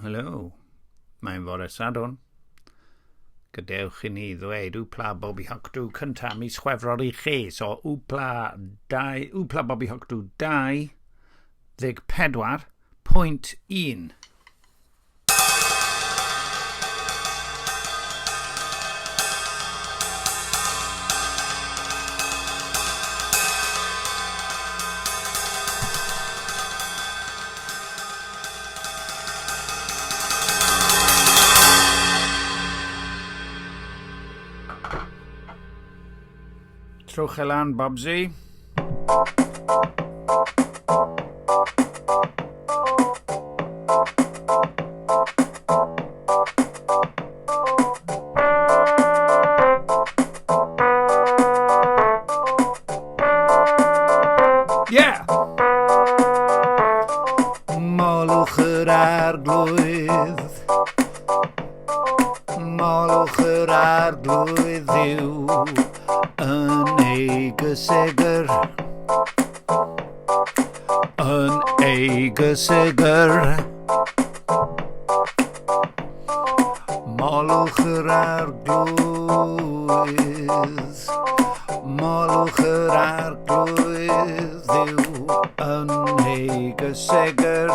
Helo. Mae'n fore Sadwrn. Gadewch i ni ddweud wpla Bobby Hocdw cyntaf mis Chwefror i chi. So wpla, dau, wpla Bobby Hocdw 24.1. Trowch e lan, Bobsy. Yeah! Molwch yr arglwydd. Molwch yr arglwydd ddiw yn ei gysegr. Yn ei gysegr. Molwch yr arglwydd, molwch yr arglwydd ddiw yn ei gysegr.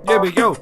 Here we go.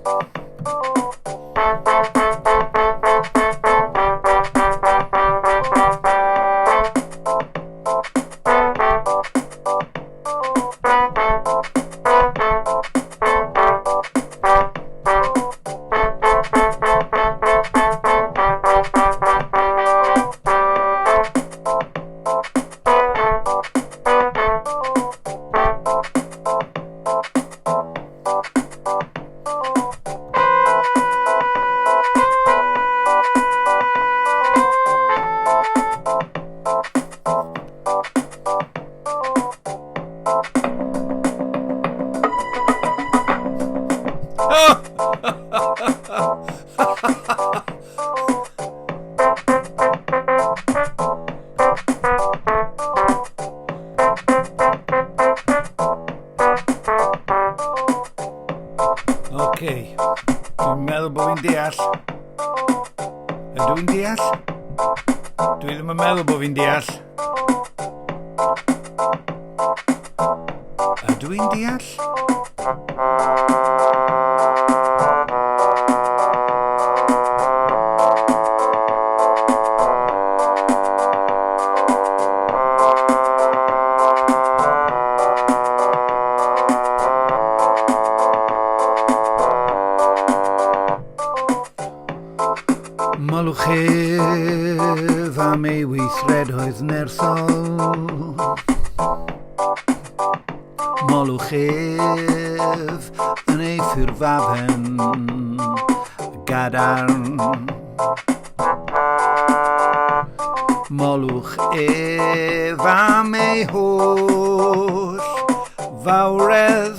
Oce. Dwi'n meddwl bod fi'n deall. Ydw i'n deall? Dwi ddim yn meddwl bod fi'n deall. Ydw i'n deall? Molwch ef am ei weithredoedd nerthol. Molwch ef yn ei ffurfafen gadarn. Molwch ef am ei holl fawredd.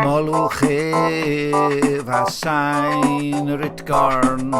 Molwch ef a sain yr utgorn.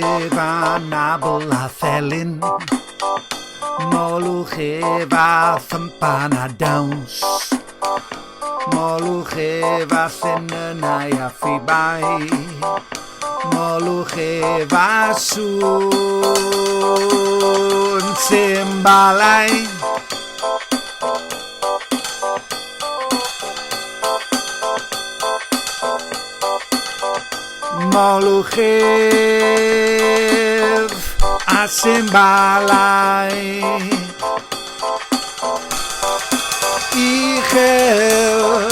ef â nabl a thelyn. Molwch ef â thympan a dawns. Molwch ef â llinynnau a ffibau. Molwch ef â sŵn symbalau. Molwch ef a symbalau uchel.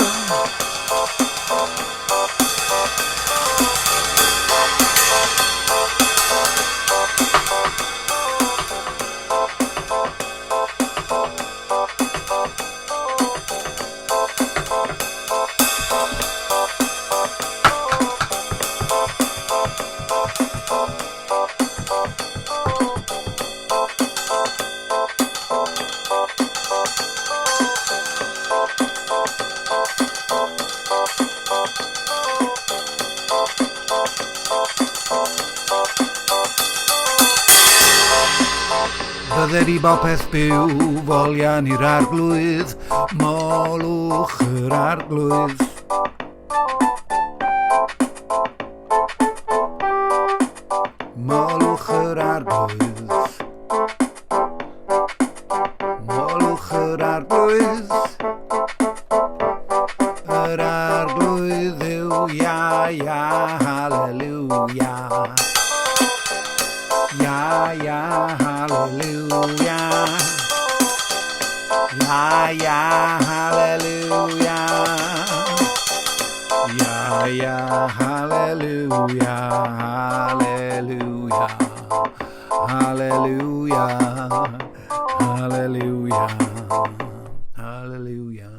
Bydded i bopeth byw folian i'r arglwydd, molwch yr arglwydd. Molwch yr arglwydd. Molwch yr arglwydd. Yr arglwydd yw ia, ia, haleluia. Ia, ia, haleluia. Ia, ia, haleluia. Ia, ia, haleluia, haleluia. Haleluia, haleluia, haleluia.